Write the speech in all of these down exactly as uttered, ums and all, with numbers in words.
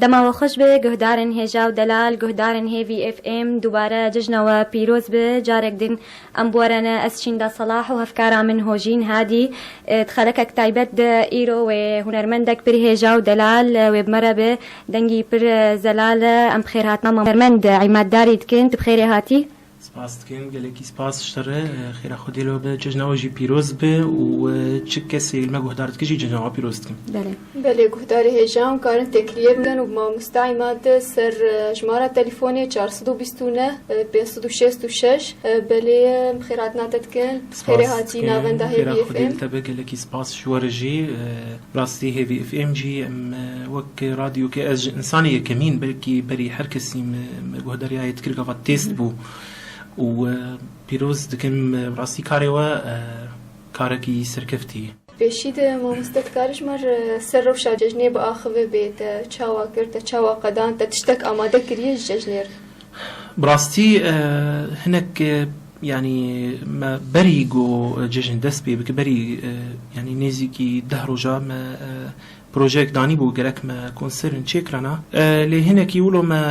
Dema we xweş be, guhdarên hêja û delal, guhdarên Hêvî F M, dubare cejna we pîroz be. Carek din em bi we re ne, ez Şînda Selah û hevkara min Hojîn Hadî. E, di xelekek taybet de îro wê hunermendek pir hêja û delal, e, wê bi me re be. Dengî pir, e, zelal e. Em bi xêr hatina hunermend Îmad Darî dikin. Tu bi xêrê hatî. Spas dikim, gelekî spas ji te re. Xêra Xwedê li we be, cejna we jî pîroz be û, e, çi kesê li me guhdar dike jî cejna we pîroz dikim. Belê. Belê, guhdarê hêja em karin têkiliyê bikin û bi mamoste Îmad ser, e, jimara telefonê çar sed û bîst û neh, e, pênc sed û şêst û şeş, e, belê, em xêr hatina te dikin. Spas dikim. Xêrê hatî navenda Hêvî F M. Xêra Xwedê li te be, gelekî spas ji we re jî. E, Rastî Hêvî F M jî em, e, wek radyoke ez ji însanê yekemîn, belkî berî her kesî me, me guhdariyayê dikir gava test bû. Û, e, pîroz dikim, e, rastî karê we, e, karekî serkeftî ye. Pêşî de mamoste dikarî ji me re ser rewşa cejnê biaxive bê te çawa kir, te çawa qedan, te tiştek amade kiriye ji cejnê re? Bi rastî, e, hinek, e, yanî me berî ku cejn dest pê bike, berî, e, yanî nêzîkî deh roja me, e, projeyek danîbû gerek me konserin çêkirana. E, lê hinekî wilo me,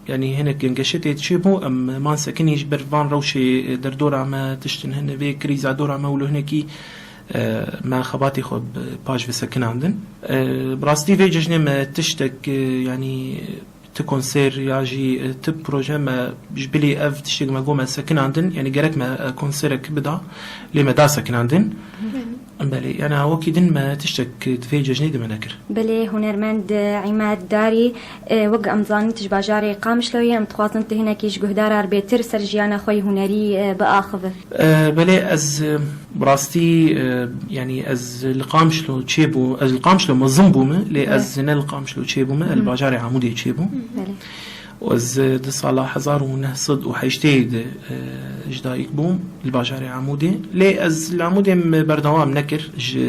yanî hinek gengeşe tê çêbû, em man sekinî ji ber van rewşê derdora me tiştin hene vê krîza dora me wilo hinekî, e, me xebatê xwe bi paş ve sekinandin. E, bi rastî vê cejnê me tiştek, e, yanî ti konser ya jî, e, ti proje me ji bilî ev tiştek me got me sekinandin, yanî gerek me, e, konserek bida, lê me da sekinandin. Belê, yanî wekî din me tiştek di vê cejnê de me nekir. Belê, hunermend, e, Îmad Darî, e, wek em zanin tu ji bajarê Qamişlo yî, em dixwazin tu hinekî ji guhdara re bêtir ser jiyana xwe yî hunerî, e, biaxive. E, belê ez, e, bi rastî, e, yanî ez li Qamişlo çêbû-, ez li Qamişlo mezin bûme, lê Evet. ez ne li Qamişlo çêbûme, ez li Hı. bajarê Amûdê çêbûm. Belê. Û ez, e, di sala hezar û neh sed û heştê de, e, ji dayik bûm li bajarê Amûdê. Lê ez li Amûdê me berdewam nekir. Ji,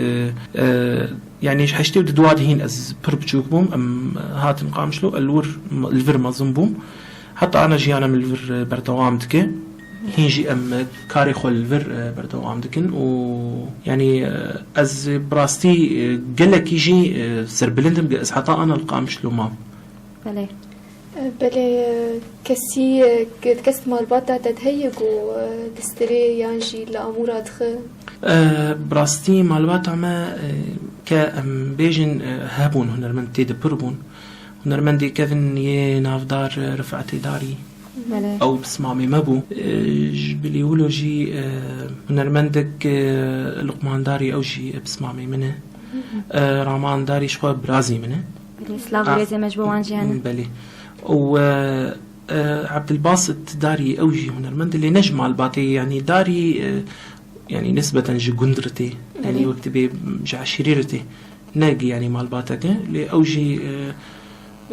e, yanî ji heştê û du dua de hîn ez pir biçûk bûm. Em hatin Qamişlo, ez li wir, li vir mezin bûm. Heta ana jiyana min li vir, e, berdewam dike. Hîn jî em, e, karê xwe li vir, e, berdewam dikin û, yanî, e, ez bi rastî, e, gelekî jî, e, serbilind im, ez heta ana li Qamişlo mam. Belê. E, belê, e, kesî, e, ke-, kes di malbata te de heye ku, e, distirê yan jî li amûra dixe? E, bi rastî malbata me, e, ke em bêjin, e, hebûn, hunermend tê de pir bûn. Hunermendê kevin yê navdar, e, Rifetê Darî. Belê. Ew pismamê me bû. E, ji bilî wilo jî, e, hunermendek, e, Luqman Darî, ew jî, e, pismamê min e. E, Raman Darî ji xwe birazî min e. Belê, silav û A, rêzê me ji bo wan jî hene. Belê. Û, e, e, Ebdilbasit Darî, ew jî hunermend e, lê ne ji malbatê, yanî Darî, e, yanî nisbeten ji gund re tê. Yanî Belê. wek dibê ji eşîrê re tê. Ne, yanî malbateke, lê ew jî,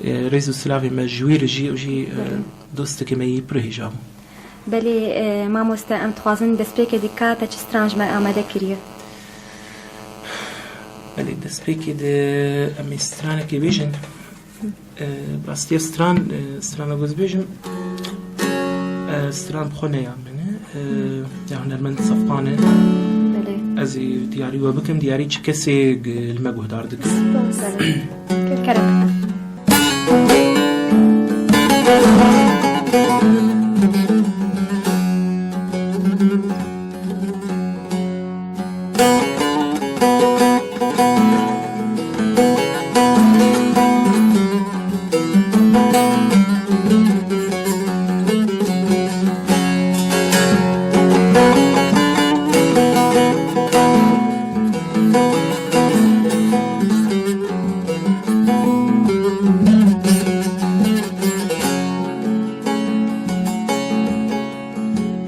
e, e, rêz û silavê me ji wî re jî, ew jî, e, Belê. dostekê me yî pir hêja bû. Belê, e, mamoste, em dixwazin destpêkê de ka te çi stran ji me amade kiriye? Belê, destpêkê de em ê stranekê bêjin. E, bi rastî ev stran, e, strana ku ez bêjim, e, stran bi xwe ne ya min e, e, ya hunermend Sefqan e. Belê. Ez ê diyarî we bikim, diyarî çi kesê, e, li me guhdar dikin. Belê. Kerem.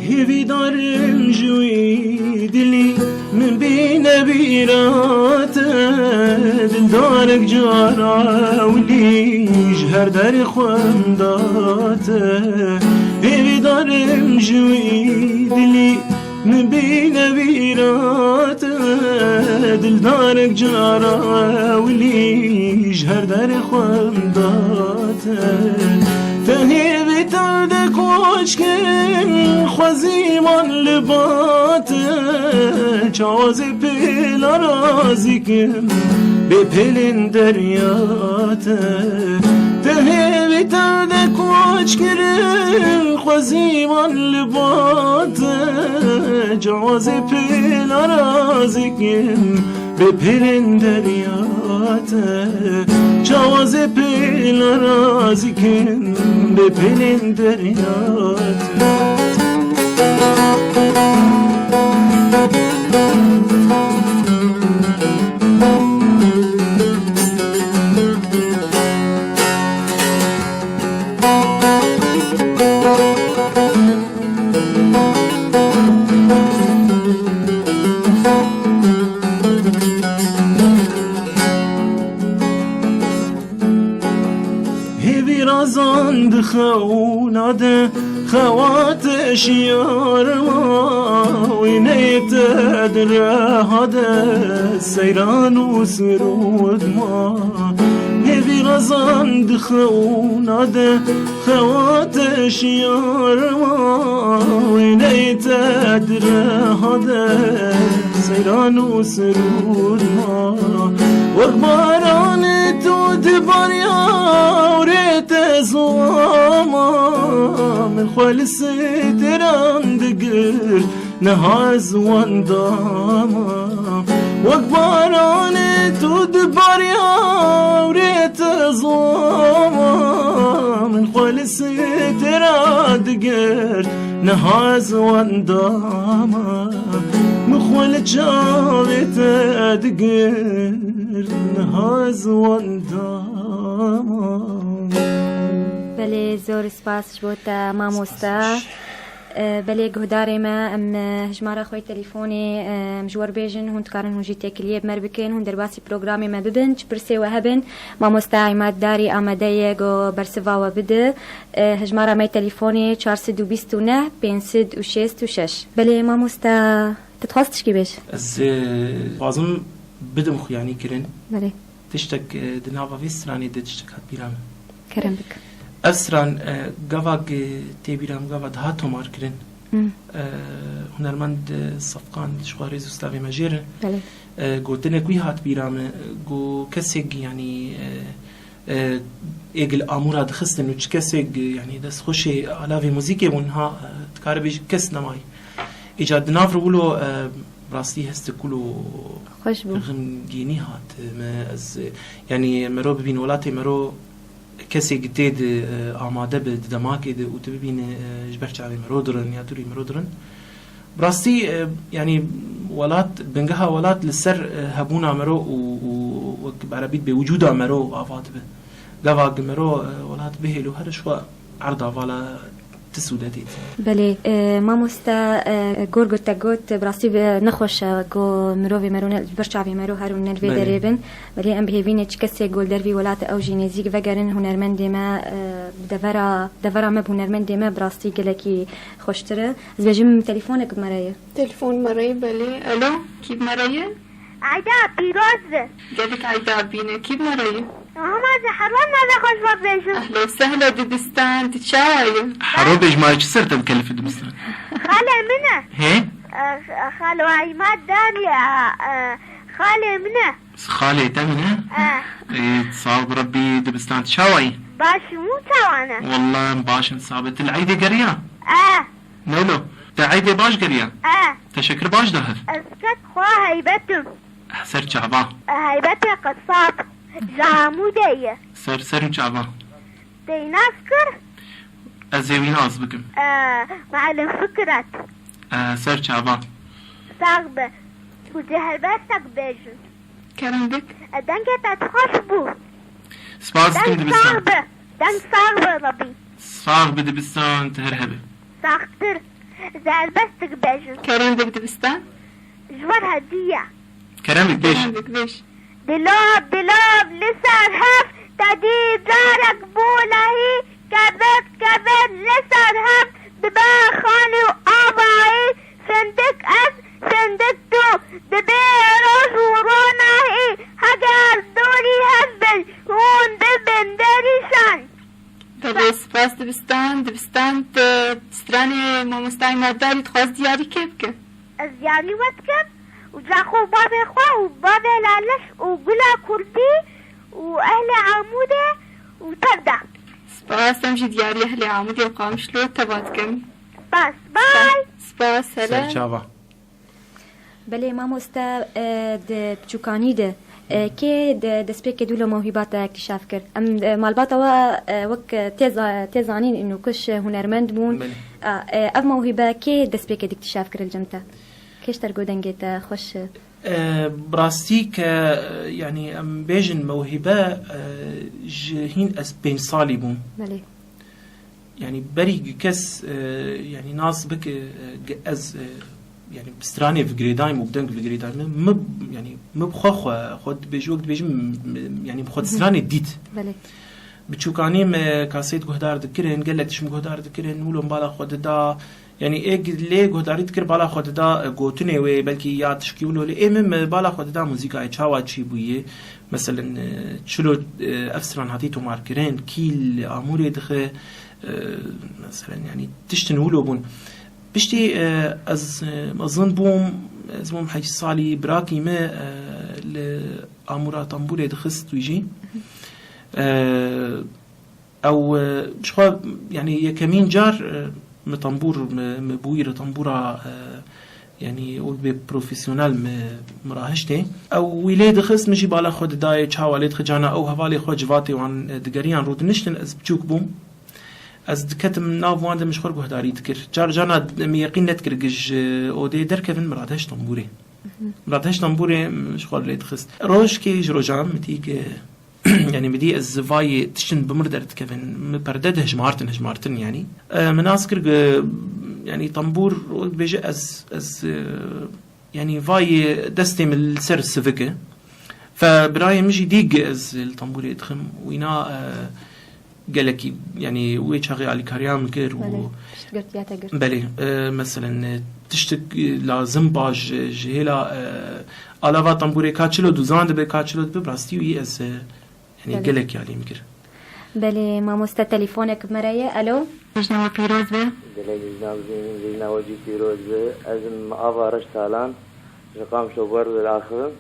Hêvîdarim ji wî dilî min bîne bîra te, dildarek cara wilî ji her derê xwe min da te. Hêvîdarim ji wî dilî min bîne bîra te, dildarek cara wilî ji her derê xwe min da te. Te hêvî tev de koç kin, xwezî man li ba te. Çawa zê pêla razî kim, bê pêlên derya te. Te hêvî tev de koç kirin, xwezî wan li ba te. Çawa zê pêla razî kim, bê pêlên derya te. Çawa zê pêla razî kim, bê pêlên derya te. Hêvî razan di xewna de, xewate şiyar ma, wîneyê te di reha de, seyran û sirûd ma. Hêvî razan di xewna de, xewate şiyar ma, wîneyê te di reha de, seyran û sirûd ma. Wek baranê tu di barya û rê te zama, min xwe li sitiran digirt, niha ez wenda ma. Wek baranê tu di barya û rê te zama, min xwe li sitira digirt, niha ez wenda ma. Min xwe li çavê te digirt, niha ez wenda ma. Belê, zor spas ji bo te, mamoste. Spas. E, belê, guhdarê me, em, e, hejmara xwe yê telefonê, e, em ji we re bêjin, hûn dikarin hûn jî têkiliyê bi me re bikin, hûn derbasî programê me bibin, çi pirsê we hebin, mamoste Îmad Darî amade ye ku bersiva we bide. E, hejmara me yê telefonê çar sed û bîst û neh pênc sed û şêst û şeş. Belê, mamoste, tu dixwaz tişkî bêj? Ez, e, dixwazim bidim xuyanî kirin. Belê. Tiştek, e, di nava vê stranê de tiştek hat bîra min. Kerem bik. Ev stran, e, gava, e, tê bîra min, gava dihat tomar kirin. Hmm. E, hunermend, e, Sefqan ji xwe rêz û slavê me jê re. Belê. E, gotinek wî hat bîra min, e, got kesek, yanî, e, e, êgil amûra dixistin û çi kesek, e, yanî destxweşê alavê muzîkê bûn, ha, e, dikare bêjî kes nemayî. Îca di nav re wilo, e, rastî hestik wilo Xweş bû. Xemgînî hat, e, me ez, e, yanî mero bibîn welatê mero kesê tê de, e, amade be di demakê de û tu bibîne, e, ji ber çavê mero dirin ya dûrî mero dirin. Bi rastî, e, yanî welat, bingeha welat li ser, e, hebûna mero û, û wek erebît bê wicûda mero ava dibe. Gava gi mero, e, welat bihêlo her ji xwe erda vala ti sûdetê tî. Belê, e, mamoste, e, gor got te got, bi rastî bi nexweş e, ku mirovê mero ne, ber çavê mero her û ne li vê Belê. derê bin. Belê em bi hêvî ne çi kesê ku li dervî welatê ew jî nêzîk vegerin hunermendê me, e, bi devera, devera me bi hunermendê me bi rastî gelekî xweştir e. Ez bêjim telefonek bi me re ye. Telefon me re ye, belê. Alo, kî bi me re ye? Eyda pîroz be. Gelek eyda bîne, kî bi me re ye? Hema ji Herwan me ve xweş ve bêjim. Ehlo sehlo dibistan, tu çawa ye? Hero bêj ma çi ser te dikelifî dibistan? Xalê min e. Hê? E, xalo Îmad Darî, e, e, xalê min e. Xalê te min e? E. Ê, sağ ol Rebbî, dibistan tu çawa yî? Baş im, hûn çawa ne? Wallah em baş in, sabit. Tu li eydê geriya? E. Nelo, te eydê baş geriya? E. Te şekir baş da hev? Ez ket xwe heybet im. Ser çava? Heybetê qesab. Ji Amûdê ye. Ser, ser û çava? Te nas kir? Ez ê wî nas bikim. E, Muallim Fikret. E, ser çava? Sax be. Û ji helbestek bêjin. Kerem bik. E, dengê te xweş bû. Spas dikim. Deng dibistan. Sax be. Deng sax be Rebî. Sax bi dibistan, tu her hebe. Saxtir. Ji helbestek bêjin. Kerem bik dibistan. Ji we re hediye. Kerem bik bêj. Kerem bik bêj. Dilab, dilab li ser hev, te dî carek bû lehî, kevir, kevir li ser hev, dibe xanî û avayî, sindik ez, sindik tu, dibê roj û ronahî, heger dorî hev bin, hûn bibin derîşan. Belê, spas dibistan, dibistan, tu stranê mamostayê Îmad Darî dixwaz diyarî kê bike? Ez diyarî we dikim. Û caxo bavê xwe û bavê Laleş û Gula Kurdî û ehlê Amûdê û tev de. Spas, em jî diyarî ehlê Amûdê û Qamişlo teva dikin. Spas, bay. Spas, hele. Serçava. Belê mamoste, e, di piçûkanî de, e, kê de destpêkê dûlo mewhîba te iktîşaf kir? Em, e, malbata we, e, wek, e, tê za-, tê zanîn, nûkiş, e, hunermend bûn. Belê. A, e, ev mewhîbe kê destpêkê diktîşaf kir li cem te? Kê ji te re got dengê te xweş e? E, bi rastî ke, e, yanî em bêjin mewhîbe, e, ji hîn ez pênc salî bûm. Belê. Yanî berî kes, e, yanî nas bike, e, ge-, ez, e, yanî bi stranê vigirêdayim û bi deng vigirêdayim. Min, yanî min bi xwe xwe, xwe dibêjim, wek dibêjim, min, yanî bi xwe di stranê dît. Belê. Biçûkanî me kasêt guhdar dikirin, gelek tişt min guhdar dikirin, wilo min bala xwe dida. Yanî ê lê guhdarî dikir, bala xwe dida, e, gotinê wê, belkî ya tişkî wilo lê. Ê min, min bala xwe dida muzîkayê, çawa çî bûye. Meselen, e, çilo, e, ev stran hatî tomarkirin, kî li Amûrê dixe, e, meselen, yanî tiştin wilo bûn. Piştî, e, ez, e, mezin bûm, ez bûm heşt salî, birakî me, e, li Amûra tembûrê dixist wî jî. E, Ew, e, ji xwe, yanî yekemîn car, e, min tembûr, min, min bûyî li tembûra, e, yanî wek bê profesyonel min, min rahiştê. Ew wî lê dixist, min jî bala xwe didayê, çawa lê dixist, cana ew hevalê xwe civatê wan, e, digeriyan rûdiniştin, ez biçûk bûm. Ez diketim nav wan de min ji xwe guhdarî dikir. Car cana min yeqîn nedikir, gi ji odê derkevin, min radihişt tembûrê. Min radihişt tembûrê, min ji xwe lê dixist. Rojkê ji rojan min dî ku Yanî, min dî ez vayê tiştin bi mir derdikevin, min perde dihejmartin, hejmartin, yanî. E, min nas kir ku, yanî, tembûr, wek dibêje, ez, ez, e, yanî, vayê destê min li ser sivik e. Fe birayê min jî dî ku ez li tembûrê dixim, wîna, e, gelekî, yanî, wê çaxê alîkariya min kir û Belê, piştgirtiya te girt. Belê, e, meselen, e, tiştik, e, lazim ba ji, ji hêla, e, alava tembûrê ka çilo dûzan dibe, ka çilo dibe, bi rastî wî ez, e, Yanî Belê. gelek alî min kir. Belê, mamoste, telefonek bi me re ye. Alo. Cejna we pîroz be. Gelek cejna bizînin, cejna we jî pîroz be. Ez im Ava Reş Talan, ji Qamişlo Bor li axivim.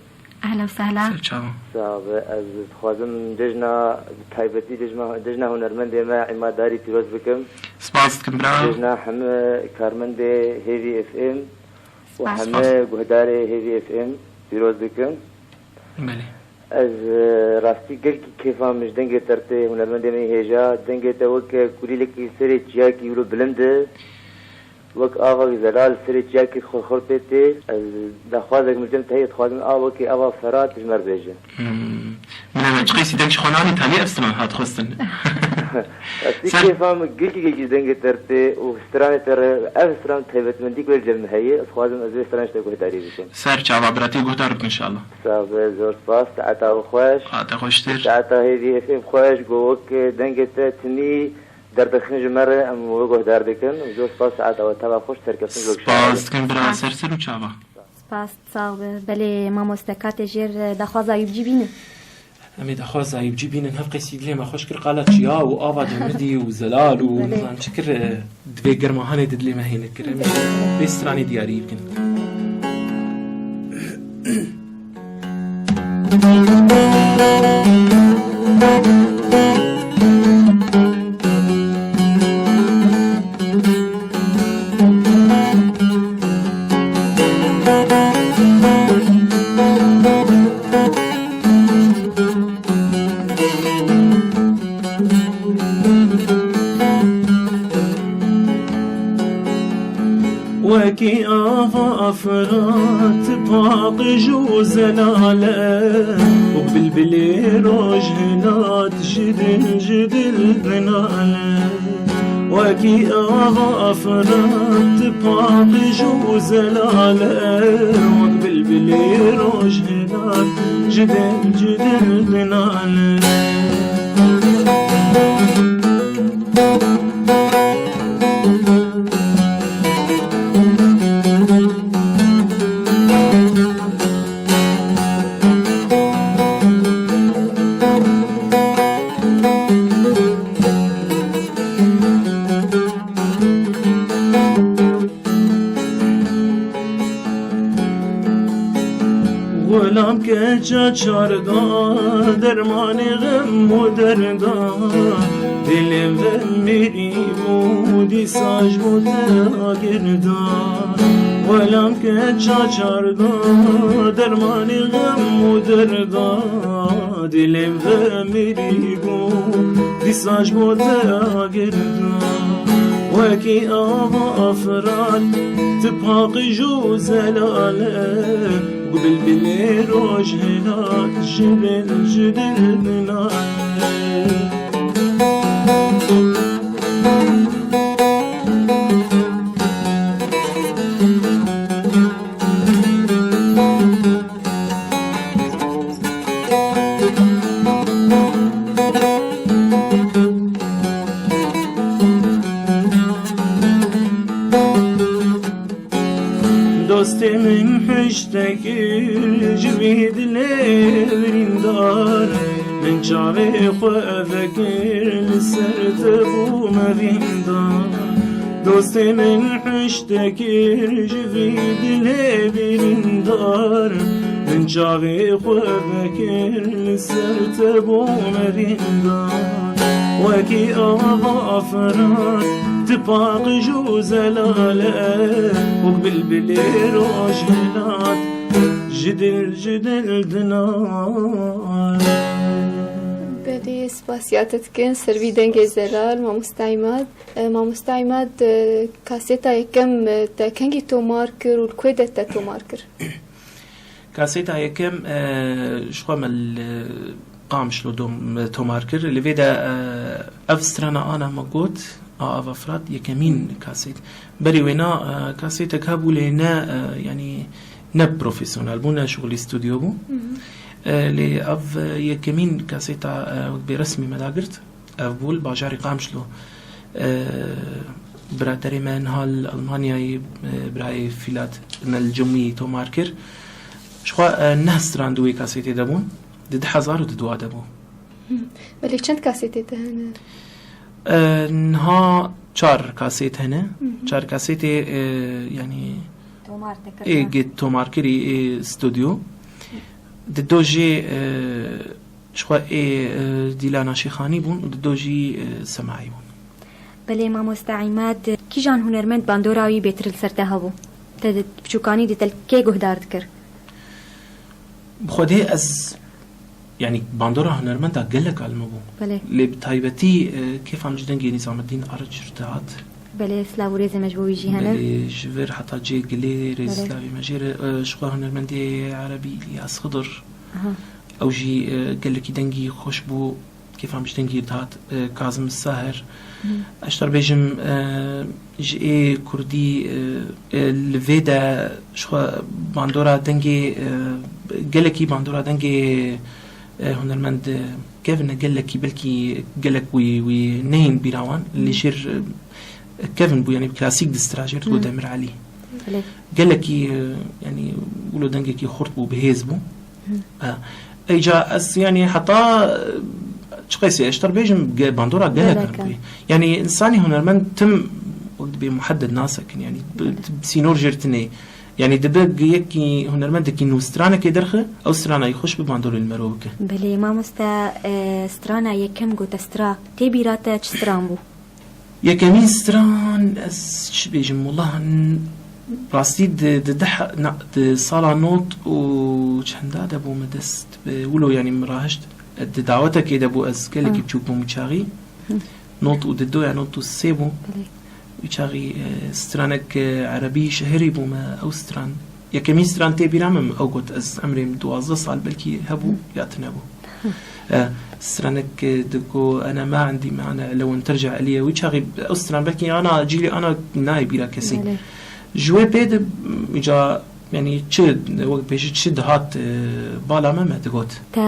Ehla û sehla. Ser çavan. Sax be, ez dixwazim cejna, bi taybetî cejna, cejna hunermendê me Îmad Darî pîroz bikim. Spas dikim, bira. Cejna heme karmendê Hêvî F M û Spas, heme spas. guhdarê Hêvî F M pîroz dikim. Belê. Ez, e, rastî gelkî kêfa min ji dengê te re tê, hunermendê min hêja. Dengê te weke kulîlekî serê çiyakî wilo bilind e. Wek avak zelal serê çiyakî xurxur pê tê. Ez daxwazek min cem te heye, dixwazim a wekî ava Ferat ji me re bêje. Hmm. Min ev çiqîsî deng ji xwe nanî, talî ev stran hat xwestin. Rastî Ser- kêfa min gelkî gelkî ji dengê te re tê û stranê te re, ev stran taybetmendî ku li cem min heye, ez dixwazim ez vê stranê ji te guhdarî bikim. Ser çava, biratî guhdar bikin inşallah. Sax be, zor spas, saeta we xweş. Saeta xweştir. Saeta Hêvî F M xweş, go wek dengê te timî derdixin ji me re, em we guhdar dikin. Zor spas, saeta we teva xweş, serkeftin ji we Spas dikin bira, ser ser û çava. Spas, sax be. Belê mamoste, ka tê jêr, e, daxwaza wî bicî bînin. Em ê daxwaza wî bicî bînin, hev qeysî dilê me xweş kir, qala çiya û ava demidî û zelal û Belê. nizam çi kir, e, divê germa hanê di dilê me hênik kir. Em ê vê stranê diyarî bikin. Wekî ava Firat paqij û zelal e, û bilbilê roj hilat ji din ji dil dinale. Wekî ava Firat paqij û zelal e, wek bilbilê roj hilat ji din ji dil dinale. Welam keça çarda dermanê xem û derda, dilê ve mirî bû dîsa ji bo te agirda. Welam keça çarda dermanê xem û derda, dilê ve mirî bû dîsa ji bo te agirda. Wekî ava Firat, tu paqij û zelal e, ku bilbilê roj hilat ji dil, ji dil dinale. Dostê min hişte kir ji vî dilê birîndar, min çavê xwe vekir li ser te bûme vîndar. Dostê min hişte kir ji vî dilê birîndar, min çavê xwe vekir li ser te bûme vîndar. Wekî ava Firat, tu paqij û zelal e, wek bilbilê rojhilat, ji dil, ji dil dinale. Belê, spasiya te dikin, ser vî dengê zelal, mamosta Îmad. E, mamosta Îmad, e, kaseta yekem, e, te kengî tomar kir û li ku de te tomar kir? Kaseta yekem, e, ji xwe me li Qamişlo dom-, tomar kir. Li vê de, e, ev strana ana me got, A Ava Firat, yekemîn kaset. Berî wêna, e, kasetek hebû lê ne, e, yanî ne profesyonel bû, ne şixulî stûdyo bû. Hı hı. E, lê ev, e, yekemîn kaseta, e, wek bê resmî me dagirt. Ev bû li bajarê Qamişlo. E, biraderê me niha li Almanyayê, e, birayê Fîlat me li cem wî tomar kir. Ji xwe, e, neh stran di wê kasetê de bûn. Di du hezar û du de bû. Belê çend kasetê te hene? E, niha çar kaset hene. Hı hı. Çar kasetê, e, yanî Tomar te kir, ê ha? Gê tomarkirî, ê stûdyo. Di do jê, e, Ji xwe ê, e, Dîlana Şêxanî bûn û di do jî, e, Semaî bûn. Belê, mamosta Îmad, kîjan hunermend bandora wî bêtir li ser te hebû? Te di piçûkanî de te li kê guhdar dikir? Bi xwedê ez, yanî bandora hunermenda gelek a li min bû. Belê. Lê bi taybetî, e, kêfa min ji dengê Nîzameddîn Arıç dihat. Belê, silav û rêzê me ji bo wî jî hene. Belê, ji vir heta cê gilê rêz Belê. Silavê me jê re. E, ji xwe hunermendê erebî Îlyas Xidir. Aha. Ew jî, e, gelekî dengî xweş bû, kêfa min ji dengî dihat, e, Kazim Saher. Hı. Ez ji te re bêjim, e, ji ê kurdî, e, e, li vê de ji xwe bandora dengê, e, gelekî bandora dengê, e, hunermend, e, kevin e, gelekî belkî gelek wî, wî neyên bîra wan, Hı. lê jêr, e, kevin bû, yanî klasîk distira jêr digot Hı. Demir Elî. Belê. Gelekî, e, yanî wilo dengekî xurt bû, bihêz bû. Hı. E, Eyca ez, yanî heta, e, çi qeysê ez ji te re bêjim, ge-, bandora gelek Gelek in e. Yanî insanî hunermend tim wek dibê muhedded nasekin, yanî bi, Belê. Sînor jêr tine. Yanî dibe yekî hunermendekî nû stranekê derxe, ew strana yî xweş bi bandorê li mero bike. Belê, mamoste, e, strana yekem got te stra, tê bîra te çi stran bû? Yekemîn stran, ez çi bêjim, wela n-, rastî di, di deh, na, di sala not û çenda de bû me dest bi wilo, yanî min rahişt. Di dawetekê de bû, ez gelekî Ha. biçûk bûm wî çaxî. Hı. Not û di do ya not û sê bû. Belê. Wî çaxî, e, stranek, e, erebî şehirî bû me, ew stran. Yekemîn stran tê bîra min, ew got, ez emrê min duwazdeh sal belkî hebû, Hı. ya tune bû. Hı. E, stranek, e, digo, ene ma endî me, ene lew terca eliye. Wî çaxî ew stran belkî ana cîlê ana nayê bîra kesî. Belê. Ji wê pê de, îca, yanî çi, wek bêjî çi dihat, e, bala me, me digot. Te,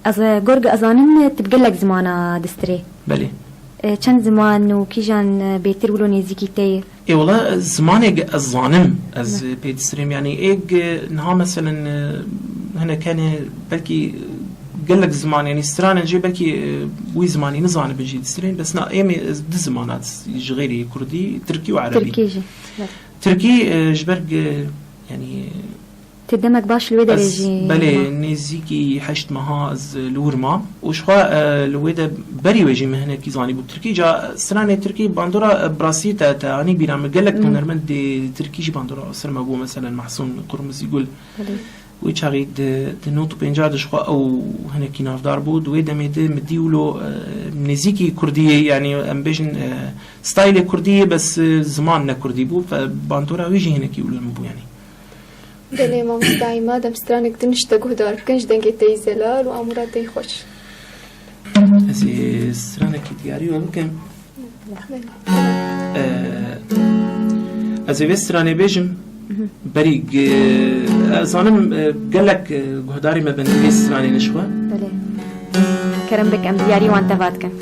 ez, gor ez zanim, tu bi gelek zimana distirê. Belê. E, çend ziman û kîjan, e, bêtir wilo nêzîkî te ye? Ê, wela, e, zimanê ge-, ez zanim, ez, Ne. e, pê distirêm. Yanî ê ge-, niha meselen, e, hinek hene belkî, e, gelek ziman, yanî stranên jê belkî, e, wî zimanî nizanibin jî distirên. Bes na ê me ez du zimana dis-, ji xêrî kurdî, tirkî û erebî. Tirkî jî. Evet. Tirkî, e, ji ber ge-, yanî Tê demek baş li wê derê Ez, jî belê, ma. Nêzîkî heşt meha ez li wir mam û ji xwe, e, li wê de berî wê jî min hinekî zanîbû tirkî. Ca stranê tirkî bandora, e, bi rastî te, te anî bîra min. Gelek Hmm. hunermendê tirkî jî bandora ser me bû, meselen Mahsûn Qurmizîgul. Belê. Wê çaxî di, di nod û pênca de ji xwe ew hinekî navdar bû. Di wê demê de min dî wilo, e, nêzîkî kurdî yê, yanî em bêjin, e, staylê kurdî yê, bes, e, ziman ne kurdî bû. Fe-, bandora wî jî hinekî wilo min bû, yanî. Belê, mamosta Îmad, em stranek din ji te guhdar bikin, ji dengê te yî zelal û amûra te yî xweş. Ez ê stranekî diyarî we bikim. Ee, ez ê vê stranê bêjim. Mhm. Berî, e, ez zanim, e, gelek, e, guhdarî me bin vê stranê li ji xwe. Belê. Kerem bik, em diyarî wan teva dikin.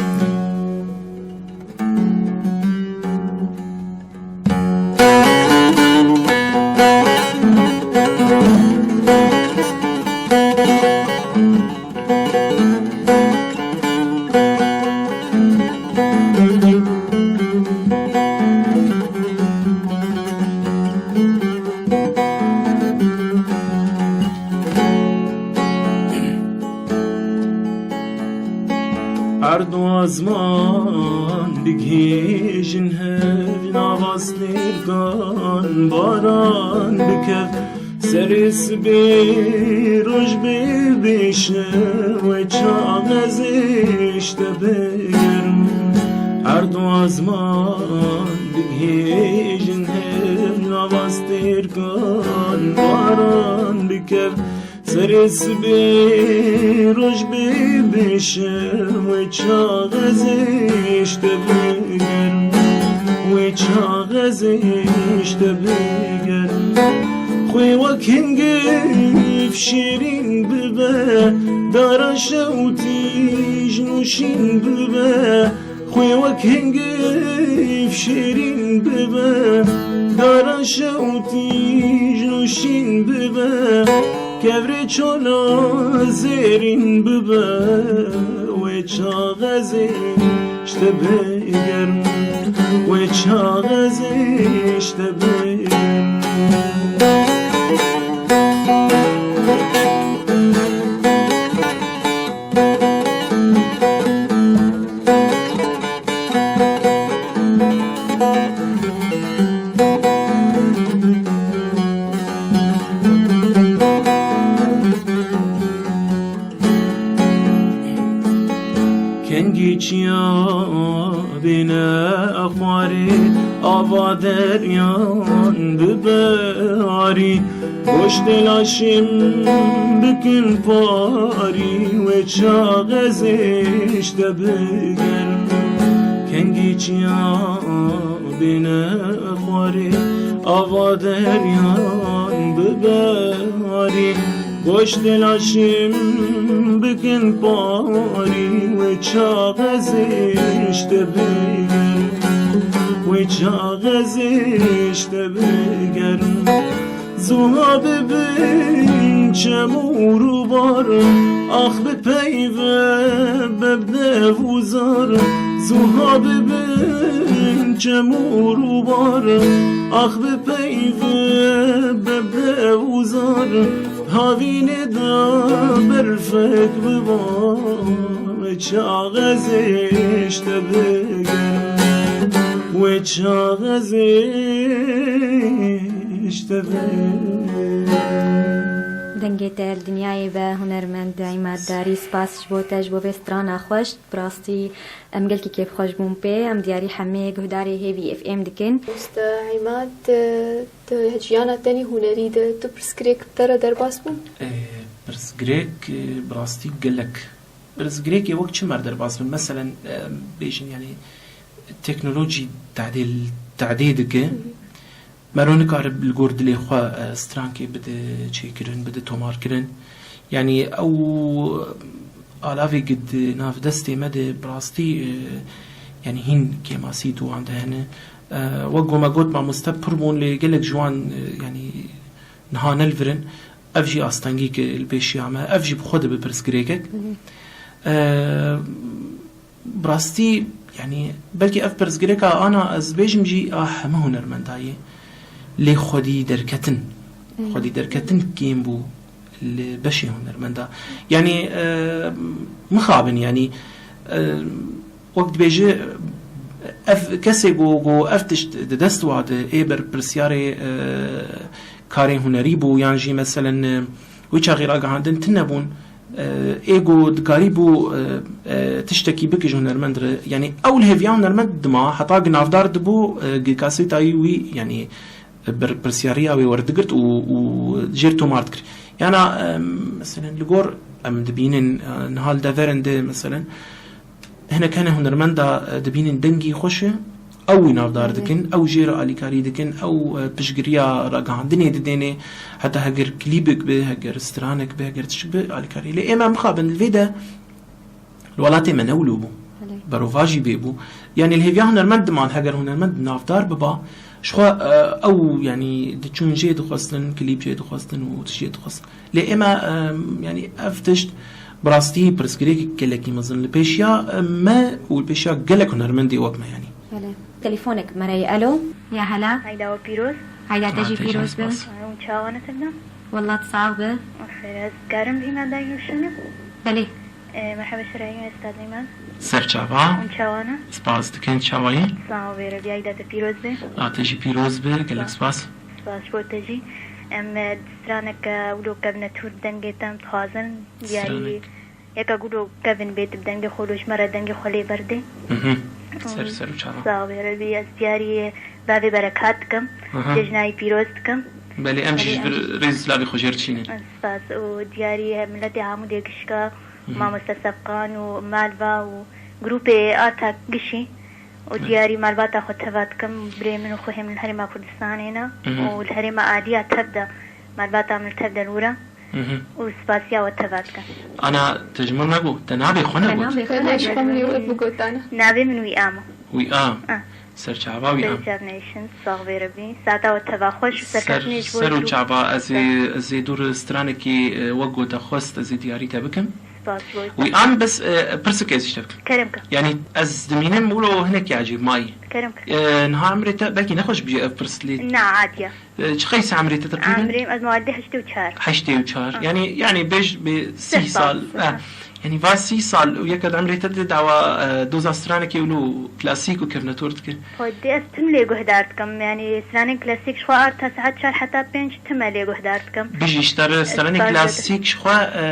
Erd û azman digihêjin hev, nava stêrkan baran bikev. Serê sibê roj bê bêşev, wê çax ez ê ji te bigerim. Erd û azman digihêjin hev, nava stêrkan baran bikev. Serê sibê roj bê bêşev, wê çax ez ê ji te bigerim, wê çax ez ê ji te bigerim. Xwê wek hingiv şêrîn bibe, dara şew tîj nûşîn bibe. Xwê wek hingiv şêrîn bibe, dara şew tîj nûşîn bibe, kevrê çola zêrîn bibe, wê çax ez ê ji te bigerim, wê çax ez ê ji te bigerim. Kengî çiya bêne xwarê, ava deryan bibe arî. Goştê laşê min bikin parî, wê çax ez ê ji te bigerim. Kengî çiya bêne xwarê, ava deryan bibe arî. Goştê laşê min bikin parî, wê çax ez ê ji te bigerim, wê çax ez ê ji te bigerim. Zuha bibin çem û rûbar, ax bipeyve beb dev û zar. Zuha bibin çem û rûbar, ax bipeyve beb dev û zar. Havînê de berfek biba, wê çax ez ê ji te bigerim, wê çax ez ê ji te bigerim. Dengê te li dinyayê be, hunermend Îmad Darî, spas ji bo te, ji bo vê strana xweş. Bi rastî em gelkî kêfxweş bûn pê. Em diyarî hemê guhdarê Hêvî F M dikin. Usta Îmad, tu jiyana te nî hunerî de, tu pirsgirêk bi te re derbas bûn? E, pirsgirêk, e, bi rastî gelek. Pirsgirêkê wek çi me re derbas bin? Meselen, e, bêjin, yanî teknolojî tedê, tedê dike. Hı hı. Mero nikare li gor dilê xwe, e, strankê bide çêkirin, bide tomarkirin. Yanî ew alavê gi di nav destê me de bi rastî, e, yanî hîn kêmasî di wan de hene. E, wek ku me got, mamoste pir bûn, lê gelek ji wan, e, yanî niha ne li vir in. Ev jî astengî ki li pêşiya me, ev jî bi xwe dibe pirsgirêkek. Hı hı. E, Bi rastî, yanî, belkî ev pirsgirêka ana, ez bêjim jî, a heme hunermenda ye. Lê xwedî derketin. Xwedî derketin kêm bû li beşê hunermenda. Yanî, e, mixabin, yanî, e, wek dibêje, ev kesê ku, ku ev tişt di dest wa de ê berpirsiyarê, e, karê hunerî bû, yan jî meselen, e, wî çaxî ragihandin tune bûn, e, ê ku dikarî bû, e, e, tiştekî bike ji hunermend re. Yanî ew li hêviya hunermend dima, heta gi navdar dibû, e, gi kasêtayî wî, yanî, berpirsiyariya wê werdigirt û, û jêr tomar dikir. Yana, em, meselen, li gor em dibînin, e, niha li deverin de, meselen, hinek hene hunermenda, e, dibînin dengî xweş e, ew wî navdar dikin, ew jê re alîkarî dikin, ew, e, piştgiriya ragihandinê didêne, heta heger klîbek be, heger stranek be, heger tiştek be, alîkarî. Lê ême mixabin li vê de, Li welatê me ne wilo bû. Belê. Berovajî bê bû. Yanî li hêviya hunermend diman, heger hunermend navdar biba, ji xwe, e, ew, yanî diçûn jê dixwestin, klîp jê dixwestin û tişt jê dixwestin. Lê ême, e, yanî ev tişt bi rastî pirsgirêkek gelekî mezin li pêşiya, e, me û li pêşiya gelek hunermendê wek me, yanî. Belê. Telefonek mereyê. Alo. Ya hela. Eyda we pîroz. Eyda te jî pîroz be. Hûn çawa ne tevna? Wallah, tu sax be. Xêr, ez karim bîme dengê şûnê? Belê. E, merhaba şirayî, ez Tadlî me. Ser çava. Hûn çawa ne? Spas dikin, çawa yî? Sax û bêre, biyayî de te pîroz be. A te jî pîroz be, gelek spas. Spas bo te jî. Em, e, stranek, e, wilo kevne tûr dengê te em dixwazin. Diyarî. Stranek. Yeka gulo kevin bê tu bi dengê xwe lo ji me re dengê xwe lê berdê. Mhm. Ser, ser û çava. Sax û bêre bî, ez diyarî bavê berekat dikim. Aha. Cejnayî pîroz dikim. Belê, em jî ji vir rêz û silavê xwe jê re dişînin. Spas û diyarî miletê Amûdê gişka, mhm, mamoste Sefqan û malva û grûpê Artak gişî û, evet, diyarî malbata xwe teva dikim, birê min û xwehê min li herêma Kurdistanê ne, mhm, û li herêma Aliya tev de malbata min li tev de li wir e. Mhm. Û spasiya we teva dikim. Ana, te ji min negot, te navê xwe negot. Te navê xwe negot. Navê min Wîam e. Wîam. Ah. Ser çava Wîam. Ser çav nêşin, sax vê re bî. Saeta we teva xweş û serkeftinê ji bo ser û çava. Ez ê, ez ê dûr stranekî, e, wek gote xwest, ez ê diyarî te bikim. Spas bo. Wîam, bes, e, pirsik ez ji te bikim. Kerem ke. Yanî ez dimînim wilo hinekî ecêb mayî. Kerem ke. E, niha emrê te belkî nexweş bî ev pirs lê. Na, adiya. E, çi qeyse emrê te teqrîben? Emrê ez mewalidê heştê û çar. Heştê û çar. Ah. Yanî, yanî bêj bê sî sal. Sî sal. Eh. Ah. Yanî va sî sal û yeka di emrê te de dawa, e, doza stranekê wilo klasîk û kevnetor dike. Xwedê ez tim lê guhdar dikim. Yanî stranên klasîk ji xwe arta saet çar heta pênc tim e lê guhdar dikim. Bijî ji te re stranên klasîk ji xwe, e,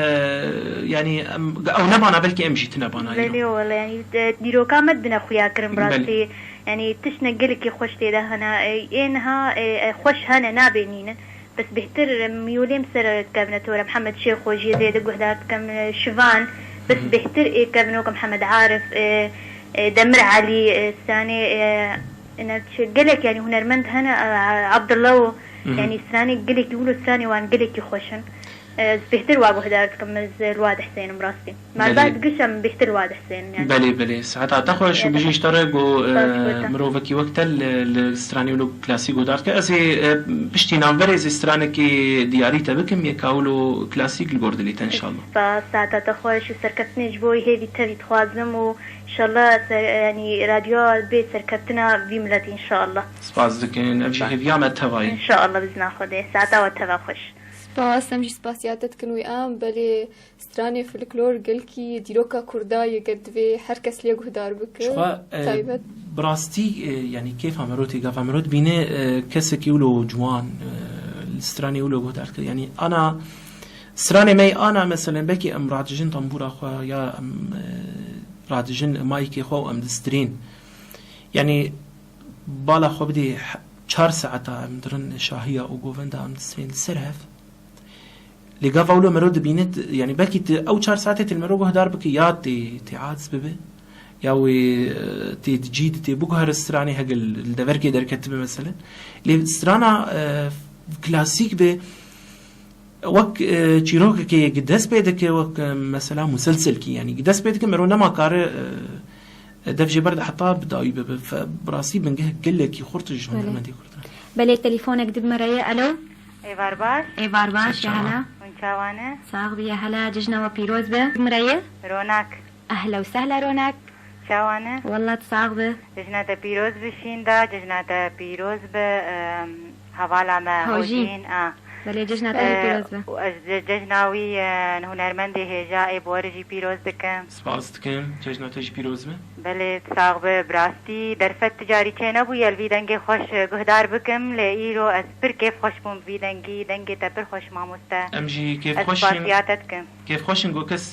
yanî em, ew nebana belkî em jî tine bana. Belê wele, yanî, e, dîroka me dine xuya kirin bi rastî. Yanî tiştine gelekî xweş tê de hene. Ê, ê niha, ê, ê, xweş hene, nabê nînin. Bes bêhtir, em, miyolê em ser kevne tor e. Mihemed Şêxo jî zêde guhdar dikim, e, Şivan. Bes bêhtir ê kevin wek Mihemed Arif, e, e, Demir Elî, e, stranê, e, ine çi, gelek yanî hunermend hene, e, Abdullah û, yanî stranê gelekî wilo stranê wan gelekî xweş in. Ez bêhtir wa guhdar dikim, ez li wa dihsênim rastî. Malbat giş em bêhtir wa dihsênin, yanî. Belê, belê. Saeta te xweş û bijî ji te re ku, e, mirovekî wek te li, li stranê wilo klasîk guhdar dike. Ez ê, e, piştî navberê ez ê stranekê diyarî te bikim, yeka wilo klasîk li gor dilê te, înşallah. Spas, saeta te xweş û serkeftinê ji bo hêvî tevî dixwazim û înşallah ser, yanî radyoya bê serkeftina vî miletî înşallah. Spas dikin. Ev jî hêviya me teva ye. Înşallah, bizna Xwedê. Saeta we teva xweş. Spas, em jî spasiya te dikin wî am, belê stranê folklor gelkî dîroka Kurda ye, ger divê her kes lê guhdar bike. Ji xwe, e, taybet. Bi rastî, e, yanî kêfa mero tê, gava mero dibîne, e, kesekî wilo ciwan, e, li stranê wilo guhdar dike. Yanî ana, stranê me yê ana, meselen, belkî em radijin tembûra xwe ya em, e, radijin mayikê xwe û em distirên. Yanî bala xwe bidê he-, çar saeta em dirin şahiya û govenda em distirên li ser hev. Lê gava wilo mero dibîne, t-, yanî belkî tu ew çar saetê tu li mero guhdar bike ya tê, tê aciz bibe, ya wê, e, tê di cî de tê biguhere stranê hege li, li deverkê derketibe meselen. Lê strana, e, klasîk be, wek, e, çîrokekê gi dest pê dike, wek, e, mesela muselselkî, yanî gi dest pê dike, mero nema kare, e, e, dev jê berde heta bi dawî bibe. Fe-, bi rastî bingehek gelekî xurt ji hunermendê Kurd re. Belê, telefonek di bi me re ye. Alo. Êvar baş. Êvar baş, ya hela. Hûn çawa ne? Sax bî, ya hela, cejna we pîroz be. Di bi me re ye? Ronak. Ehla û sehla Ronak. Çawa ne? Wallah, tu sax be. Cejna te pîroz be Şînda, cejna te pîroz be, em, hevala me Hojîn. Hojîn, a. Belê, cejna te jî Ee, pîroz be. û ez ce-, cejna wî, e, hunermendê hêja ê bi we re jî pîroz dikim. Spas dikim, cejna te jî pîroz be. Belê, sax be, bi rastî derfet tu carî çênebûye li vî dengê xweş, e, guhdar bikim, lê îro ez pir kêfxweş bûm bi vî dengî, dengê te pir xweş mamoste. Em jî Ez kêfxweş in, spasiya te dikim. kêfxweş in ku kes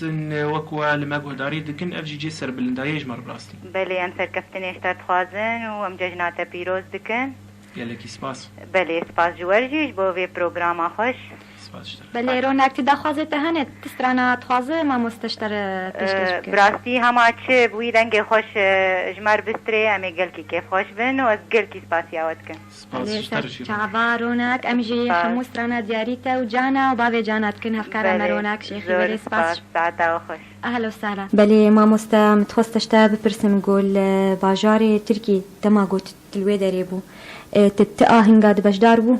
wek we li me guhdarî dikin, ev jî cê serbilindayê ji me re bi rastî. Belê, em serkeftinê ji te dixwazin û em cejna te pîroz dikin. Gelekî spas. Belê, spas ji we jî ji bo vê programa xweş. Spas ji te re. Belê, Ronak, ti daxwazê te hene, ti strana dixwaze mamoste ji te re pêşkêş Ee, bike? Bi rastî hema çi bi wî dengê xweş, e, ji me re bistrê, em ê gelkî kêfxweş bin û ez gelkî spasiya we dikim. Spas Belê, ji te re jî. Çava Ronak, em jî Spas. hemû strana diyarî te û cana û bavê cana dikin hevkara me Belê, Ronak Şêxî. zor Belê, spas. spas, saeta we xweş. Ehlo sala. Belê, mamoste, min dixwest ji te bipirsim, ku li bajarê Tirkî dema got tu li wê derê bû, e, tu ti ahinga di beşdar bû?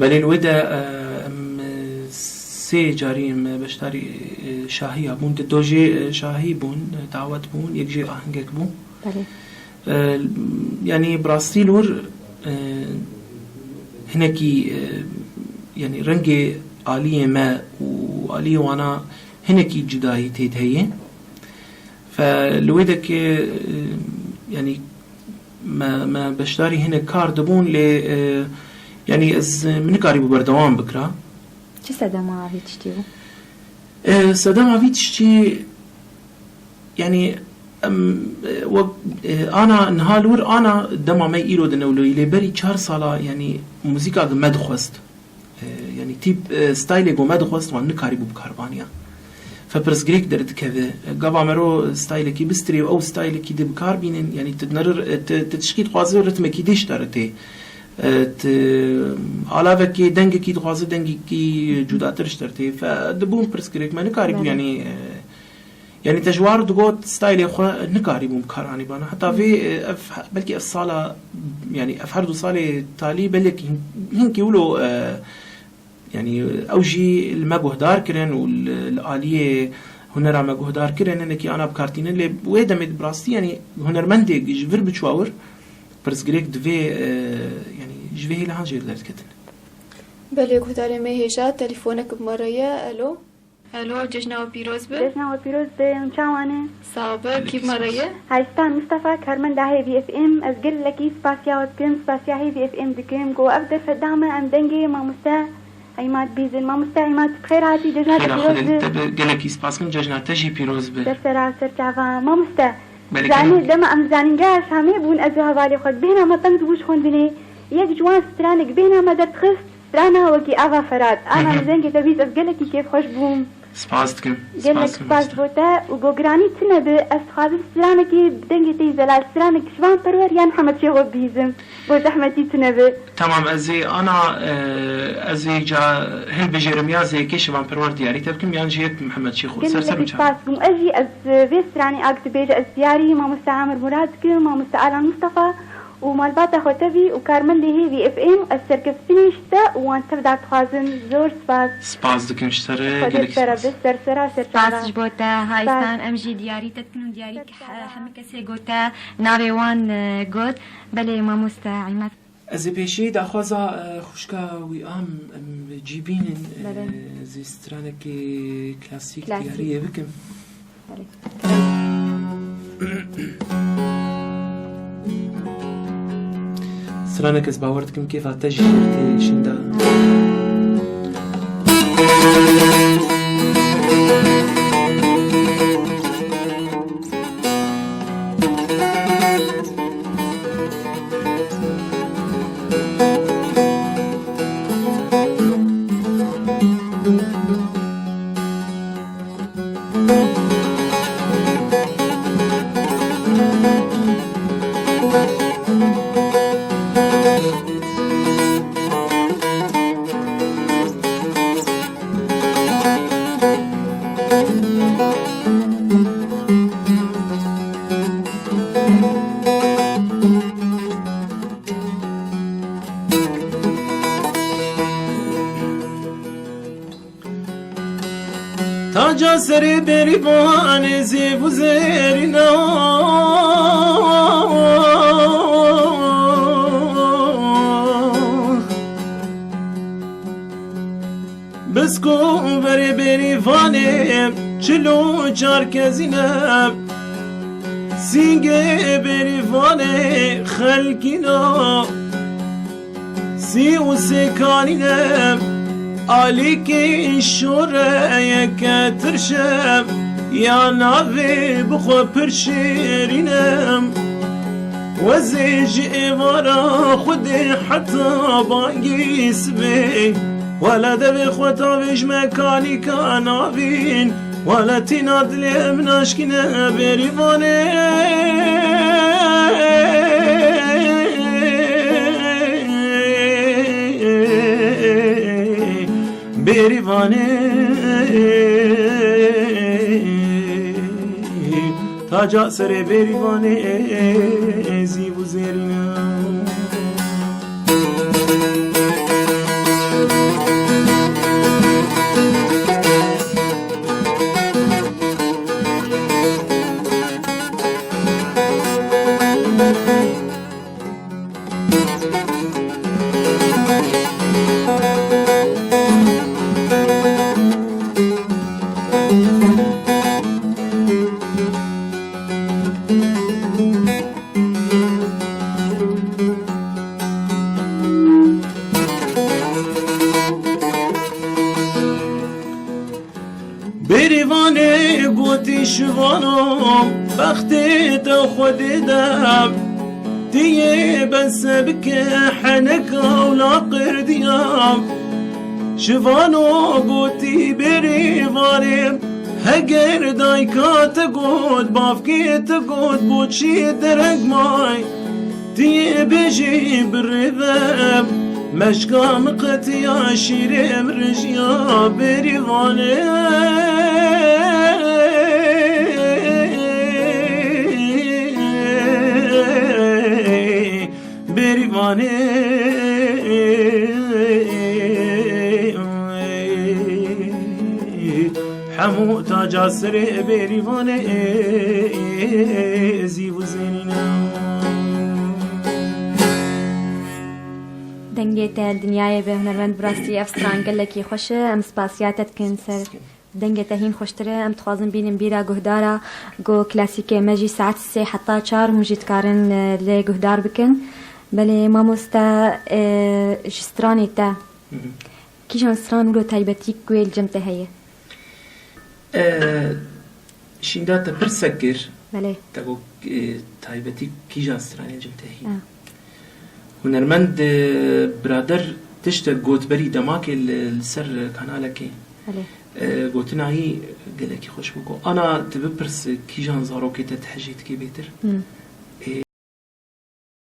Belê, li wê de, e, em, e, sê carî em beşdarî, e, şahiya bûn. Di do jê, e, şahî bûn, e, dawet bûn, yek jê ahengek bû. Belê. E, yanî bi rastî li wir, e, hinekî, e, yanî rengê aliyê me û aliyê wana hinekî cudayî tê de heye. Fe li wê de ke, e, yanî me, me beşdarî hinek kar dibûn, lê, e, yanî ez, e, min nikarîbû berdewam bikira. Çi sedema vî tiştî bû? E, sedema vî tiştî, yanî em, e, wek, e, ana niha li wir ana dema me îro di newloyî, lê berî çar sala, yanî muzîka gi me dixwest. E, yanî tîp, e, staylê ku me dixwest wan nikarîbû bi kar baniya. Fe pirsgirêk derdikeve. E, gava mero staylekî bistrê û ew staylekî dê bi kar bînin. Yanî tu nir-, e, tu, tu tişkî dixwaze ritmekî dî ji te re tê. E, tu alavekî, dengekî dixwaze dengekî cudatir ji te re tê. Fe dibûn pirsgirêk me nikarîbû Belê. yanî, e, Yanî te ji war digot staylê xwe nikarîbûn bi kar anîbana. Heta vê, e, ev, belkî ev sala, yanî ev her du salê talî belkî hin-, hinkî wilo, e, yanî ew jî li me guhdar kirin û li, li aliyê hunera me guhdar kirin, hinekî ana bi kar tînin. Lê wê demê bi rastî, yanî hunermendê ji vir biçûa wir, pirsgirêk divê, e, yanî ji vê hêlihan jê derdiketin. Belê, guhdarê me hêja, telefonek bi me re ye. Alo. Hello, cejna we pîroz be. Cejna we pîroz be, hûn çawa ne? Sax be, kî bi me re ye? Hayistan Mistefa, karmenda Hêvî F M, ez gelekî spasiya we dikim, spasiya Hêvî F M dikim, ku ev derfet da me em dengê mamoste Îmad bîzin. Mamoste Îmad, tu bi xêr hatî, cejna te Xêra pîroz Xwedê be. Te be, gelekî spas kim, cejna te jî pîroz be. Ser sera, ser çava. Mamoste, Belê, zanî, kerem. dema em zanîngeha Şamê bûn, ez û hevalê xwe, bêhna me teng dibû ji xwendinê. Yek ji wan stranek bêhna me derdixist, strana wekî Ava Ferat. Ana Hı hı. li dengê te bîst, ez gelekî kêfxweş bûm. Spas dikim. Gelek Spas dikim, spas mamoste. bo te û gogranî tune bi, ez dixwazim stranekê bi dengê te yî zelal, stranek ji van Perwer yan Hemed Şêxo bîzim. Bo zehmetî tune bi. Tamam, ez ê ana, e, ez ê ca hilbijêrim ya zêkê Şivan Perwer diyarî te bikim, yan jî yek Mihemed Şêxo. Ser ser û Gelekî çav. spas bûm. Ez jî ez, e, vê stranê a ku tu bêje ez diyarî mamoste Amir Murad dikim, mamoste Alan Mustafa û malbata xwe tevî û karmendê Hêvî F M, ez serkeftinê ji te û wan tev dar dixwazim. Zor spas. Spas dikim ji te re, Xwedê gelekî sera spas. bi ser sera ser çava. Spas ji bo te, Hayistan, Spas. em jî diyarî te dikin û diyarî he-, hemî kesê gote navê wan, e, got. Belê, mamoste Îmad. Ez ê pêşî daxwaza, e, xwişka wî am, em cî bînin, e, Belê. ez ê stranekê klasîk Klasîk. diyariyê bikim. Belê. Stranek ez bawer dikim kêfa te jî tê şinda. Taca serê berîvanê zêv û zêrîna. Ku berê Bêrîvanê çil û çar kezîne, sîngê Bêrîvanê xelkîna, sî û sê kanîne, alîkî şoreyeke tirşe, ya navê bi xwe pir şêrîne. Wezê ji êvara Xwedê heta bangî sibê, wela devê xwe tavêj me kanîka navîn, wela tîna dilê min aşkîne Bêrîvanê. Bêrîvanê, taca serê Bêrîvanê, zîv û zêrîn e. Bêrîvanê gotî şivano, bextê te Xwedê de, tiyê bese bike heneka û laqirdiya. Şivano gotî Bêrîvanê, heger dayka te got, bavkê te got, boçî dereng may? Tiyê bêjî birêve, meşka min qetiya, şîrê min rijiya Bêrîvanê. Bêrîvanê, hemû taca serê Bêrîvanê, zîv û zêrîn e. Dengê te li dinyayê be hunermend, bi rastî ev stran gelekî xweş e. Em spasiya te dikin ser dengê te hîn xweştir e. Em dixwazin bînin bîra guhdara ku klasîkê me jî saet sê heta çar hûn jî dikarin, e, lê guhdar bikin. Belê mamoste, e, ji stranê te, Hı hı. kîjan stran wilo taybetî ku yê li cem te heye? E, şînda te pirsek kir. Belê. Te got, e, taybetî kîjan stranê cem te hîn? Ha. Hunermend, e, birader tiştek got berî demakê li, li ser kanalekê. Belê. E, gotina wî gelekî xweş bû ku ana tu bipirs kîjan zarokê te dihejê dikê bêtir. Hmm.